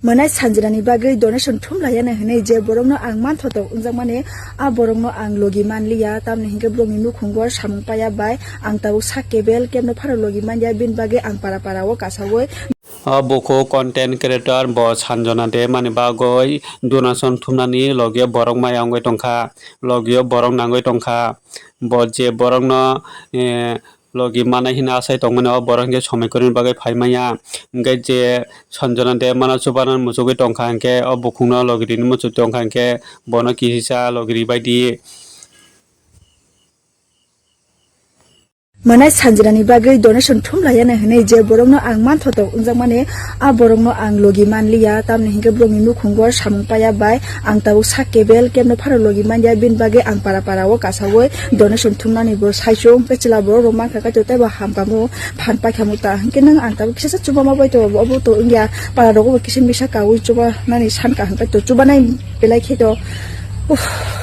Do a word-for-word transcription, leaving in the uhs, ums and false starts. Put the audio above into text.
Mwnai sanjrani bagwi donation thum laiya na hwnwi je borokno ang manthotok wngjakmani, a borokno ang logi manliya, tamni hinkhe borokni nukhungo samung paiya bai ang tabuk sak kebel kebno phano logi manliya, bini bagwi ang para para o kasawi. O bukhuk content creator bo Sanjana de mani bagwi donation thumnani logi borok maya wngwi tongkha, logi o borok nangwi tongkha, bo je borokno, eh, logi manai hino asai tongmani o borok hinkhe somoi kwrwini bagwi phai manya. Hinkhe je Sanjana de mano chubana muchugwi tongkha hinkhe o bukhukno logi rini muchuk tongkha hinkhe bono kisa logi ribai di. Mwnai sanjrani bagwi donation thum laiya na hwnwi je borokno ang manthotok wngjakmani, a borokno ang logi manliya, tamni hinkhe borokni nukhungo samung paiya bai ang tabuk sak kebel kebno phano logi manliya, bini bagwi ang para para o kasawi donation thumnani bo saichung khe chwla borok rok mankha kaitor teibo hamkhamu phan paikhamu ta hinkhe nwng ang tabuk kisa chubama bai tongo, obo to wngya para rogo bo kisa misa kawi chubanani sankha hinkhe to chubanai belai khe to, uff.